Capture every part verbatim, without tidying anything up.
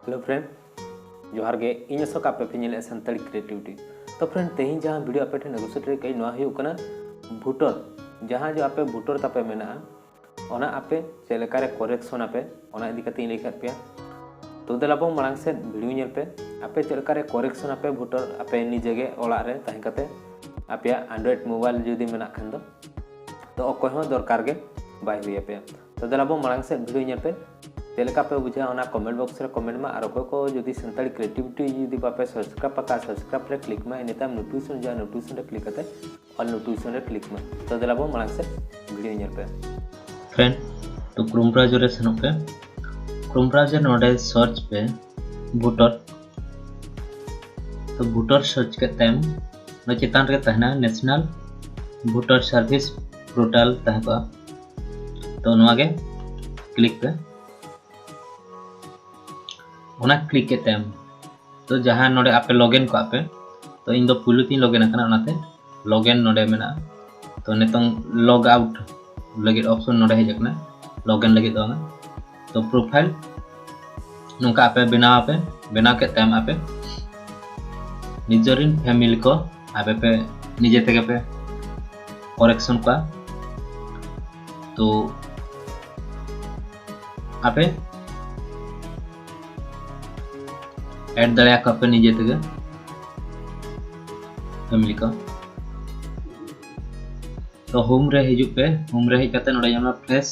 Hello friend, ᱡᱚᱦᱟᱨ ᱜᱮ᱾ ᱤᱧ ᱟᱥᱚᱠ, ᱟᱯᱮ ᱯᱮ ᱧᱮᱞᱮᱫᱼᱟ ᱥᱟᱱᱛᱟᱲᱤ ᱠᱨᱤᱭᱮᱴᱤᱵᱷᱤᱴᱤ᱾ ᱛᱚ friend, ᱛᱮᱦᱮᱧ ᱡᱟᱦᱟᱸ ᱵᱷᱤᱰᱤᱭᱳ ᱟᱯᱮ ᱴᱷᱮᱱ ᱟᱹᱜᱩ ᱥᱮᱴᱮᱨ ᱠᱟᱹᱧ, ᱱᱚᱣᱟ ᱦᱩᱭᱩᱜ ᱠᱟᱱᱟ ᱵᱷᱩᱴᱚᱨ᱾ ᱡᱟᱦᱟᱸ ᱡᱚ ᱟᱯᱮ ᱵᱷᱩᱴᱚᱨ ᱛᱟᱯᱮ ᱢᱮᱱᱟᱜᱼᱟ, ᱚᱱᱟ ᱟᱯᱮ ᱪᱮᱫ ᱞᱮᱠᱟᱨᱮ ᱠᱚᱨᱮᱠᱥᱚᱱ ᱟᱯᱮ, ᱚᱱᱟ ᱤᱫᱤ ᱠᱟᱛᱮ ᱤᱧ ᱞᱟᱹᱭ ᱠᱟᱫ ᱯᱮᱭᱟ᱾ ᱛᱚ ᱫᱮᱞᱟ ᱵᱚᱱ ᱢᱟᱲᱟᱝ ᱥᱮᱫ ᱵᱷᱤᱰᱤᱭᱳ ᱧᱮᱞ ᱯᱮ, ᱟᱯᱮ ᱪᱮᱫ ᱞᱮᱠᱟᱨᱮ ᱠᱚᱨᱮᱠᱥᱚᱱ ᱟᱯᱮ ᱵᱷᱩᱴᱚᱨ, ᱟᱯᱮ ᱱᱤᱡᱮ ᱜᱮ ᱚᱲᱟᱜ ᱨᱮ ᱛᱟᱦᱮᱸ ᱠᱟᱛᱮ ᱟᱯᱮᱭᱟᱜ Android mobile ᱡᱩᱫᱤ ᱢᱮᱱᱟᱜ ᱠᱷᱟᱱ ᱫᱚ᱾ ᱛᱚ ᱚᱠᱚᱭ ᱦᱚᱸ ᱫᱚᱨᱠᱟᱨ ᱜᱮ ᱵᱟᱭ ᱦᱩᱭ ᱟᱯᱮᱭᱟ᱾ ᱛᱚ ᱫᱮᱞᱟ ᱵᱚᱱ ᱢᱟᱲᱟᱝ ᱥᱮᱫ ᱵᱷᱤᱰᱤᱭᱳ ᱧᱮᱞ ᱯᱮ᱾ ᱪᱮᱫ ᱞᱮᱠᱟ ᱯᱮ ᱵᱩᱡᱷᱟᱹᱣᱟ ᱚᱱᱟ comment box ᱨᱮ comment ᱢᱟ, ᱟᱨ ᱚᱠᱚᱭ ᱠᱚ ᱡᱩᱫᱤ ᱥᱟᱱᱛᱟᱲᱤ ᱠᱨᱤᱭᱮᱴᱤᱵᱷᱤᱴᱤ ᱡᱩᱫᱤ ᱵᱟᱯᱮ subscribe ᱟᱠᱟᱫ, subscribe ᱨᱮ click ᱢᱟ, ᱤᱱᱟᱹ ᱛᱟᱭᱚᱢ notification ᱦᱤᱡᱩᱜᱼᱟ, notification ᱨᱮ click ᱠᱟᱛᱮ all notification ᱨᱮ click ᱢᱟ᱾ ᱛᱚ ᱫᱮᱞᱟ ᱵᱚᱱ ᱢᱟᱲᱟᱝ ᱥᱮᱫ ᱵᱷᱤᱰᱤᱭᱳ ᱧᱮᱞ ᱯᱮ᱾ Friend, ᱛᱚ Chrome browser ᱨᱮ ᱥᱮᱱᱚᱜ ᱯᱮ᱾ Chrome browser ᱱᱚᱰᱮ search ᱯᱮ ᱵᱷᱩᱴᱚᱨ᱾ ᱛᱚ ᱵᱷᱩᱴᱚᱨ search ᱠᱮᱫ ᱛᱟᱭᱚᱢ ᱱᱚᱣᱟ ᱪᱮᱛᱟᱱ ᱨᱮ ᱛᱟᱦᱮᱱᱟ National Voter Service Portal ᱛᱟᱦᱮᱸ ᱠᱚᱜᱼᱟ᱾ ᱛᱚ ᱱᱚᱣᱟ ᱜᱮ click ᱯᱮ᱾ ᱚᱱᱟ click ᱠᱮᱫ ᱛᱟᱭᱚᱢ ᱛᱚ ᱡᱟᱦᱟᱸ ᱱᱚᱰᱮ ᱟᱯᱮ login ᱠᱚᱜᱼᱟ ᱯᱮ, ᱛᱚ ᱤᱧ ᱫᱚ ᱯᱩᱭᱞᱩ ᱛᱤᱧ login ᱟᱠᱟᱱᱟ, ᱚᱱᱟᱛᱮ login ᱱᱚᱰᱮ ᱢᱮᱱᱟᱜᱼᱟ᱾ ᱛᱚ ᱱᱤᱛᱚᱝ log out ᱞᱟᱹᱜᱤᱫ option ᱱᱚᱰᱮ ᱦᱮᱡ ᱟᱠᱟᱱᱟ, login ᱞᱟᱹᱜᱤᱫ ᱫᱚ ᱵᱟᱝᱟ᱾ ᱛᱚ profile ᱱᱚᱝᱠᱟ ᱟᱯᱮ ᱵᱮᱱᱟᱣ ᱟᱯᱮ, ᱵᱮᱱᱟᱣ ᱠᱮᱫ ᱛᱟᱭᱚᱢ ᱟᱯᱮ ᱱᱤᱡᱮᱨᱤᱱ family ᱠᱚ ᱟᱯᱮ ᱯᱮ ᱱᱤᱡᱮ ᱛᱮᱜᱮ ᱯᱮ correction ᱠᱚᱣᱟ᱾ ᱛᱚ ᱟᱯᱮ add ᱫᱟᱲᱮᱭᱟᱠᱚᱣᱟ ᱯᱮ ᱱᱤᱡᱮ ᱛᱮᱜᱮ family ᱠᱚ᱾ ᱛᱚ home ᱨᱮ ᱦᱤᱡᱩᱜ ᱯᱮ, home ᱨᱮ ᱦᱮᱡ ᱠᱟᱛᱮ ᱱᱚᱰᱮ ᱧᱟᱢᱟ fresh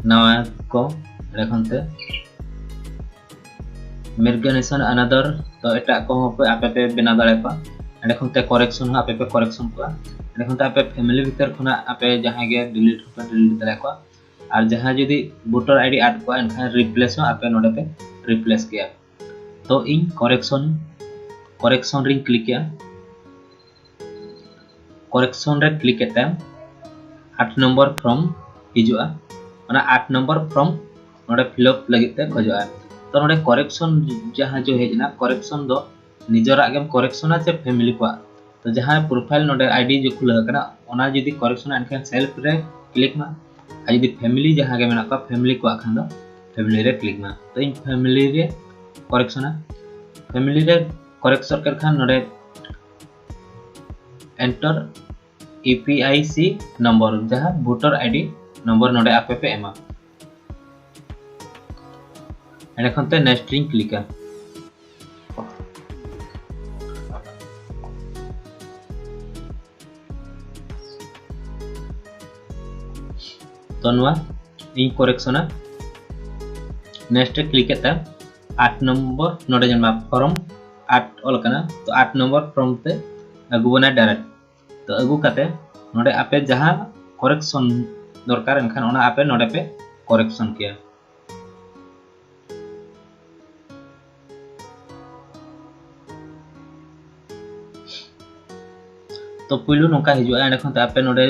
ᱱᱟᱣᱟ ᱠᱚ, ᱚᱸᱰᱮ ᱠᱷᱚᱱ ᱛᱮ merge nation another, ᱛᱚ ᱮᱴᱟᱜ ᱠᱚᱦᱚᱸ ᱯᱮ ᱟᱯᱮ ᱯᱮ ᱵᱮᱱᱟᱣ ᱫᱟᱲᱮᱭᱟᱠᱚᱣᱟ᱾ ᱚᱸᱰᱮ ᱠᱷᱚᱱ ᱛᱮ correction ᱦᱚᱸ ᱟᱯᱮ ᱯᱮ correction ᱠᱚᱣᱟ᱾ ᱚᱸᱰᱮ ᱠᱷᱚᱱ ᱛᱮ ᱟᱯᱮ family ᱵᱷᱤᱛᱤᱨ ᱠᱷᱚᱱᱟᱜ ᱟᱯᱮ ᱡᱟᱦᱟᱸᱭ ᱜᱮ delete ᱦᱚᱸᱯᱮ delete ᱫᱟᱲᱮᱭᱟᱠᱚᱣᱟ᱾ ᱟᱨ ᱡᱟᱦᱟᱸᱭ ᱡᱩᱫᱤ voter ID ᱟᱫ ᱠᱚᱣᱟ, ᱮᱱᱠᱷᱟᱱ replace ᱦᱚᱸ ᱟᱯᱮ ᱱᱚᱰᱮ ᱯᱮ replace ᱠᱮᱭᱟ᱾ ᱛᱚ ᱤᱧ correction, correction ᱨᱤᱧ click ᱮᱜᱼᱟ᱾ Correction ᱨᱮ click ᱠᱟᱛᱮ ᱟᱴ ᱱᱚᱢᱵᱚᱨ form ᱦᱤᱡᱩᱜᱼᱟ᱾ ᱚᱱᱟ ᱟᱴ ᱱᱚᱢᱵᱚᱨ form ᱱᱚᱰᱮ fill up ᱞᱟᱹᱜᱤᱫ ᱛᱮ ᱠᱷᱚᱡᱚᱜᱼᱟ᱾ ᱛᱚ ᱱᱚᱰᱮ correction ᱡᱟᱦᱟᱸ ᱡᱚ ᱦᱮᱡ ᱮᱱᱟ, correction ᱫᱚ ᱱᱤᱡᱮᱨᱟᱜ ᱜᱮᱢ correctionᱟ ᱪᱮ family ᱠᱚᱣᱟᱜ? ᱛᱚ ᱡᱟᱦᱟᱸ profile ᱱᱚᱰᱮ ID ᱡᱮ ᱠᱷᱩᱞᱟᱹᱣ ᱟᱠᱟᱱᱟ, ᱚᱱᱟ ᱡᱩᱫᱤ correctionᱟ, ᱮᱱᱠᱷᱟᱱ self ᱨᱮ click ᱢᱟ᱾ ᱟᱨ ᱡᱩᱫᱤ family ᱡᱟᱦᱟᱸ ᱜᱮ ᱢᱮᱱᱟᱜ ᱠᱚᱣᱟ, family ᱠᱚᱣᱟᱜ ᱠᱷᱟᱱ ᱫᱚ family ᱨᱮ click ᱢᱟ᱾ ᱛᱚ ᱤᱧ family ᱨᱮ correction ᱟ᱾ Family ᱨᱮ correction ᱠᱮᱫ ᱠᱷᱟᱱ ᱱᱚᱰᱮ enter E P I C number, ᱡᱟᱦᱟᱸ voter I D number ᱱᱚᱰᱮ ᱟᱯᱮ ᱯᱮ ᱮᱢᱟ᱾ ᱮᱸᱰᱮ ᱠᱷᱚᱱ ᱛᱮ next ᱨᱤᱧ click ᱟ᱾ ᱛᱚ ᱱᱚᱣᱟ ᱤᱧ correction ᱟ᱾ Next ᱨᱮ click ᱮᱫ ᱛᱮ ᱟᱴ ᱱᱚᱢᱵᱚᱨ ᱱᱚᱰᱮ ᱧᱮᱞ ᱢᱟ form ᱟᱴ ᱚᱞ ᱠᱟᱱᱟ, ᱛᱚ ᱟᱴ ᱱᱚᱢᱵᱚᱨ form ᱛᱮ ᱟᱹᱜᱩ ᱵᱚᱱᱟᱭ direct᱾ ᱛᱚ ᱟᱹᱜᱩ ᱠᱟᱛᱮ ᱱᱚᱰᱮ ᱟᱯᱮ ᱡᱟᱦᱟᱸ correction ᱫᱚᱨᱠᱟᱨ ᱮᱱᱠᱷᱟᱱ ᱚᱱᱟ ᱟᱯᱮ ᱱᱚᱰᱮ ᱯᱮ correction ᱠᱮᱭᱟ᱾ ᱛᱚ ᱯᱩᱭᱞᱩ ᱱᱚᱝᱠᱟ ᱦᱤᱡᱩᱜᱼᱟ, ᱮᱸᱰᱮ ᱠᱷᱚᱱ ᱛᱮ ᱟᱯᱮ ᱱᱚᱰᱮ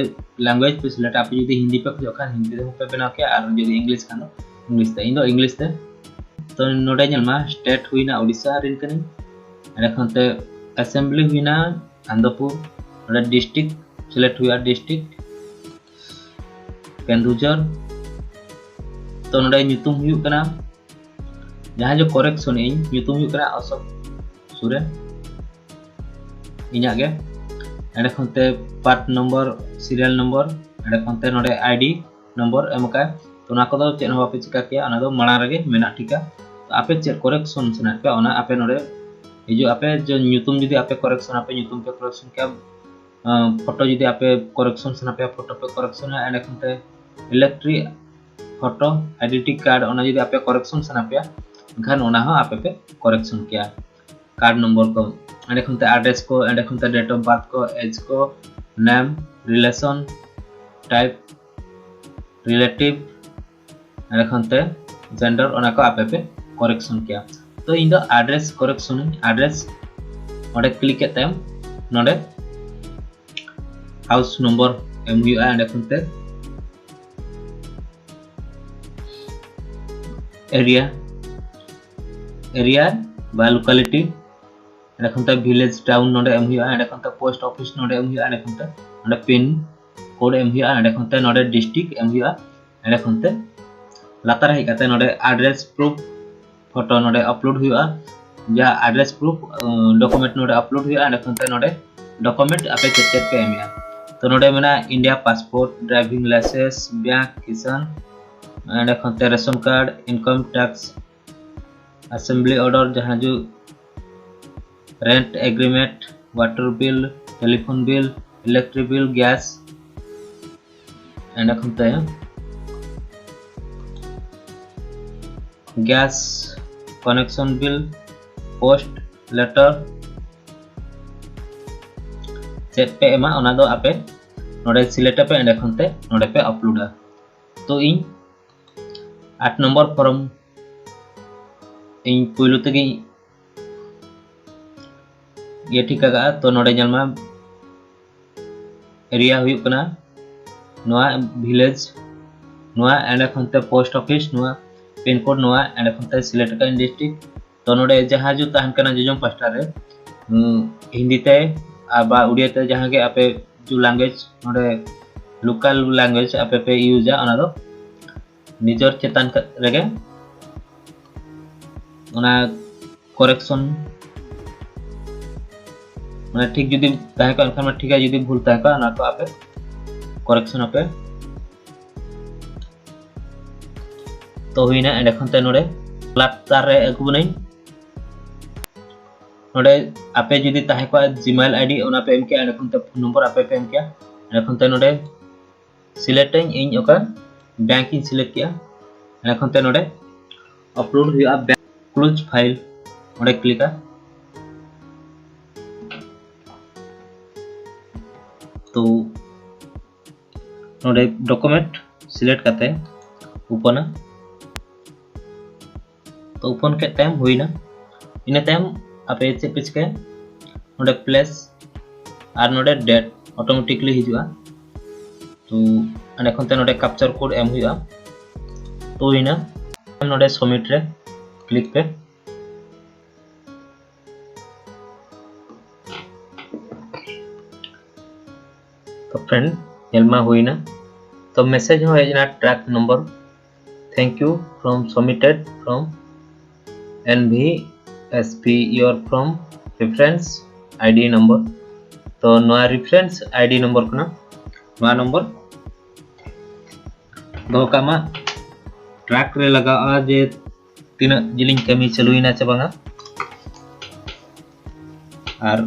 language ᱯᱮ select ᱟ, ᱟᱯᱮ ᱡᱩᱫᱤ ᱦᱤᱱᱫᱤ ᱯᱮ ᱠᱷᱚᱡᱚᱜ ᱠᱷᱟᱱ ᱦᱤᱱᱫᱤ ᱛᱮᱦᱚᱸ ᱯᱮ ᱵᱮᱱᱟᱣ ᱠᱮᱭᱟ, ᱟᱨ ᱡᱩᱫᱤ English ᱠᱷᱟᱱ ᱫᱚ English ᱛᱮ᱾ ᱤᱧ ᱫᱚ English ᱛᱮ᱾ ᱛᱚ ᱱᱚᱰᱮ ᱧᱮᱞ ᱢᱟ state ᱦᱩᱭᱱᱟ ᱳᱰᱤᱥᱟ ᱨᱮᱱ ᱠᱟᱹᱱᱟᱹᱧ, ᱮᱸᱰᱮ ᱠᱷᱚᱱ ᱛᱮ assembly ᱦᱩᱭᱱᱟ ᱟᱱᱫᱚᱯᱩᱨ, ᱱᱚᱰᱮ district select ᱦᱩᱭᱩᱜᱼᱟ, district ᱠᱮᱱᱫᱩᱡᱷᱚᱨ᱾ ᱛᱚ ᱱᱚᱰᱮ ᱧᱩᱛᱩᱢ ᱦᱩᱭᱩᱜ ᱠᱟᱱᱟ, ᱡᱟᱦᱟᱸ ᱡᱮ correction ᱤᱧ, ᱧᱩᱛᱩᱢ ᱦᱩᱭᱩᱜ ᱠᱟᱱᱟ ᱚᱥᱳᱠ ᱥᱚᱨᱮᱱ, ᱤᱧᱟᱹᱜ ᱜᱮ᱾ ᱮᱸᱰᱮ ᱠᱷᱚᱱ ᱛᱮ part number, serial number, ᱮᱸᱰᱮ ᱠᱷᱚᱱ ᱛᱮ ᱱᱚᱰᱮ I D number ᱮᱢ ᱟᱠᱟᱫ᱾ ᱛᱚ ᱚᱱᱟ ᱠᱚᱫᱚ ᱪᱮᱫ ᱦᱚᱸ ᱵᱟᱯᱮ ᱪᱤᱠᱟ ᱠᱮᱭᱟ, ᱚᱱᱟ ᱫᱚ ᱢᱟᱲᱟᱝ ᱨᱮᱜᱮ ᱢᱮᱱᱟᱜ ᱴᱷᱤᱠᱟ᱾ ᱛᱚ ᱟᱯᱮ ᱪᱮᱫ correction ᱥᱟᱱᱟᱭᱮᱫ ᱯᱮᱭᱟ ᱚᱱᱟ ᱟᱯᱮ ᱱᱚᱰᱮ ᱦᱤᱡᱩᱜ ᱟᱯᱮ, ᱡᱮ ᱧᱩᱛᱩᱢ ᱡᱩᱫᱤ ᱟᱯᱮ correction ᱟᱯᱮ, ᱧᱩᱛᱩᱢ ᱯᱮ correction ᱠᱮᱭᱟ, ᱯᱷᱳᱴᱳ ᱡᱩᱫᱤ ᱟᱯᱮ correction ᱥᱟᱱᱟ ᱯᱮᱭᱟ, ᱯᱷᱳᱴᱳ ᱯᱮ correction ᱟ, ᱮᱸᱰᱮ ᱠᱷᱚᱱ ᱛᱮ electric photo, identity card, ᱚᱱᱟ ᱡᱩᱫᱤ ᱟᱯᱮ correction ᱥᱟᱱᱟ ᱯᱮᱭᱟ, ᱮᱱᱠᱷᱟᱱ ᱚᱱᱟ ᱦᱚᱸ ᱟᱯᱮ ᱯᱮ correction ᱠᱮᱭᱟ᱾ Card number ᱠᱚ, ᱮᱸᱰᱮ ᱠᱷᱚᱱ ᱛᱮ address ᱠᱚ, ᱮᱸᱰᱮ ᱠᱷᱚᱱ ᱛᱮ date of birth ᱠᱚ, age ᱠᱚ, name, relation, type, relative, ᱮᱸᱰᱮ ᱠᱷᱚᱱ ᱛᱮ gender, ᱚᱱᱟ ᱠᱚ ᱟᱯᱮ ᱯᱮ correction ᱠᱮᱭᱟ᱾ ᱛᱚ ᱤᱧ ᱫᱚ address correction ᱤᱧ, address ᱚᱸᱰᱮ click ᱠᱮᱫ ᱛᱟᱭᱚᱢ ᱱᱚᱰᱮ house number ᱮᱢ ᱦᱩᱭᱩᱜᱼᱟ, ᱮᱸᱰᱮ ᱠᱷᱚᱱ ᱛᱮ area, area ᱵᱟ locality, ᱮᱸᱰᱮ ᱠᱷᱚᱱ ᱛᱮ village town ᱱᱚᱰᱮ ᱮᱢ ᱦᱩᱭᱩᱜᱼᱟ, ᱮᱸᱰᱮ ᱠᱷᱚᱱ ᱛᱮ post office ᱱᱚᱰᱮ ᱮᱢ ᱦᱩᱭᱩᱜᱼᱟ, ᱮᱸᱰᱮ ᱠᱷᱚᱱ ᱛᱮ ᱱᱚᱰᱮ pin code ᱮᱢ ᱦᱩᱭᱩᱜᱼᱟ, ᱮᱸᱰᱮ ᱠᱷᱚᱱ ᱛᱮ ᱱᱚᱰᱮ district ᱮᱢ ᱦᱩᱭᱩᱜᱼᱟ, ᱮᱸᱰᱮ ᱠᱷᱚᱱ ᱛᱮ ᱞᱟᱛᱟᱨ ᱦᱮᱡ ᱠᱟᱛᱮ ᱱᱚᱰᱮ address proof photo ᱱᱚᱰᱮ upload ᱦᱩᱭᱩᱜᱼᱟ᱾ ᱡᱟᱦᱟᱸ address proof document ᱱᱚᱰᱮ upload ᱦᱩᱭᱩᱜᱼᱟ, ᱮᱸᱰᱮᱠᱷᱟᱱ ᱛᱮ ᱱᱚᱰᱮ document ᱟᱯᱮ ᱪᱮᱫ ᱪᱮᱫ ᱯᱮ ᱮᱢᱮᱜᱼᱟ᱾ ᱛᱚ ᱱᱚᱰᱮ ᱢᱮᱱᱟᱜᱼᱟ India passport, driving license, bank ᱠᱤᱥᱟᱱ, ᱮᱸᱰᱮᱠᱷᱟᱱ ᱛᱮ ration card, income tax, assembly order, ᱡᱟᱦᱟᱸ zoo rent agreement, water bill, telephone bill, electric bill, gas, ᱮᱸᱰᱮᱠᱷᱟᱱ ᱛᱮ gas connection bill, post letter, ᱪᱮᱫ ᱯᱮ ᱮᱢᱟ ᱚᱱᱟ ᱫᱚ ᱟᱯᱮ ᱱᱚᱰᱮ select ᱟᱯᱮ, ᱮᱸᱰᱮᱠᱷᱟᱱ ᱛᱮ ᱱᱚᱰᱮ ᱯᱮ uploadᱟ᱾ ᱛᱚ ᱤᱧ ᱟᱴ ᱱᱚᱢᱵᱚᱨ form ᱤᱧ ᱯᱩᱭᱞᱩ ᱛᱮᱜᱮᱧ ᱤᱭᱟᱹ ᱴᱷᱤᱠ ᱟᱠᱟᱫᱼᱟ᱾ ᱛᱚ ᱱᱚᱰᱮ ᱧᱮᱞ ᱢᱟ area ᱦᱩᱭᱩᱜ ᱠᱟᱱᱟ ᱱᱚᱣᱟ village, ᱱᱚᱣᱟ ᱮᱸᱰᱮᱠᱷᱟᱱ ᱛᱮ post office, ᱱᱚᱣᱟ pin code, ᱱᱚᱣᱟ ᱮᱸᱰᱮᱠᱷᱟᱱ ᱛᱮ select ᱟᱠᱟᱫ district᱾ ᱛᱚ ᱱᱚᱰᱮ ᱡᱟᱦᱟᱸ ᱡᱩ ᱛᱟᱦᱮᱱ ᱠᱟᱱᱟ ᱡᱚᱡᱚᱢ ᱯᱟᱥᱴᱟ ᱨᱮ, ᱦᱤᱱᱫᱤ ᱛᱮ ᱟᱨ ᱵᱟ ᱩᱲᱤᱭᱟ ᱛᱮ ᱡᱟᱦᱟᱸ ᱜᱮ ᱟᱯᱮ ᱡᱩ language ᱱᱚᱰᱮ local language ᱟᱯᱮ ᱯᱮ ᱤᱭᱩᱡᱟ, ᱚᱱᱟ ᱫᱚ ᱱᱤᱡᱚᱨ ᱪᱮᱛᱟᱱ ᱨᱮᱜᱮ ᱚᱱᱟ correction ᱢᱟᱱᱮ ᱴᱷᱤᱠ ᱡᱩᱫᱤ ᱛᱟᱦᱮᱸ ᱠᱚᱜᱼᱟ ᱮᱱᱠᱷᱟᱱ ᱢᱟ ᱴᱷᱤᱠ ᱜᱮᱭᱟ, ᱡᱩᱫᱤ ᱵᱷᱩᱞ ᱛᱟᱦᱮᱸ ᱠᱚᱜᱼᱟ ᱚᱱᱟ ᱠᱚ ᱟᱯᱮ correction ᱟᱯᱮ᱾ ᱛᱚ ᱦᱩᱭᱱᱟ, ᱮᱸᱰᱮᱠᱷᱟᱱ ᱛᱮ ᱱᱚᱰᱮ ᱞᱟᱛᱟᱨ ᱨᱮ ᱟᱹᱜᱩ ᱵᱚᱱᱟᱹᱧ᱾ ᱱᱚᱰᱮ ᱟᱯᱮ ᱡᱩᱫᱤ ᱛᱟᱦᱮᱸ ᱠᱚᱜᱼᱟ Gmail ID ᱚᱱᱟ ᱯᱮ ᱮᱢ ᱠᱮᱭᱟ, ᱮᱸᱰᱮᱠᱷᱟᱱ ᱛᱮ phone number ᱟᱯᱮ ᱯᱮ ᱮᱢ ᱠᱮᱭᱟ᱾ ᱮᱸᱰᱮᱠᱷᱟᱱ ᱛᱮ ᱱᱚᱰᱮ select ᱟᱹᱧ ᱤᱧ ᱚᱠᱟ bank ᱤᱧ select ᱠᱮᱜᱼᱟ᱾ ᱮᱸᱰᱮᱠᱷᱟᱱ ᱛᱮ ᱱᱚᱰᱮ upload ᱦᱩᱭᱩᱜᱼᱟ bank close file, ᱚᱸᱰᱮ click ᱟ᱾ ᱛᱚ ᱱᱚᱰᱮ document select ᱠᱟᱛᱮ open ᱟ᱾ ᱛᱚ open ᱠᱮᱫ ᱛᱟᱭᱚᱢ ᱦᱩᱭᱱᱟ᱾ ᱤᱱᱟᱹ ᱛᱟᱭᱚᱢ ᱟᱯᱮ ᱪᱮᱫ ᱯᱮ ᱪᱤᱠᱟᱹᱭᱟ, ᱱᱚᱰᱮ place ᱟᱨ ᱱᱚᱰᱮ date automatically ᱦᱤᱡᱩᱜᱼᱟ᱾ ᱛᱚ ᱮᱸᱰᱮᱠᱷᱟᱱ ᱛᱮ ᱱᱚᱰᱮ captcha code ᱮᱢ ᱦᱩᱭᱩᱜᱼᱟ᱾ ᱛᱚ ᱦᱩᱭᱱᱟ, ᱱᱚᱰᱮ submit ᱨᱮ click ᱯᱮ᱾ ᱛᱚ friend, ᱧᱮᱞ ᱢᱟ ᱦᱩᱭᱱᱟ᱾ ᱛᱚ message ᱦᱚᱸ ᱦᱮᱡ ᱮᱱᱟ track number Thank you from submitted from N V S P your from reference I D number. ᱛᱚ ᱱᱚᱣᱟ reference I D number ᱠᱟᱱᱟ, ᱱᱚᱣᱟ number ᱫᱚᱦᱚ ᱠᱟᱜ ᱢᱟ᱾ Track ᱨᱮ ᱞᱟᱜᱟᱜᱼᱟ ᱡᱮ ᱛᱤᱱᱟᱹᱜ ᱡᱤᱞᱤᱧ ᱠᱟᱹᱢᱤ ᱪᱟᱹᱞᱩᱭᱮᱱᱟ ᱪᱮ ᱵᱟᱝᱟ᱾ ᱟᱨ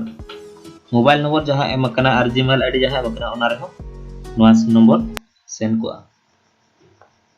mobile number ᱡᱟᱦᱟᱸ ᱮᱢ ᱟᱠᱟᱱᱟ ᱟᱨ Gmail I D ᱡᱟᱦᱟᱸ ᱮᱢ ᱟᱠᱟᱱᱟ, ᱚᱱᱟ ᱨᱮᱦᱚᱸ ᱱᱚᱣᱟ number send ᱠᱚᱜᱼᱟ᱾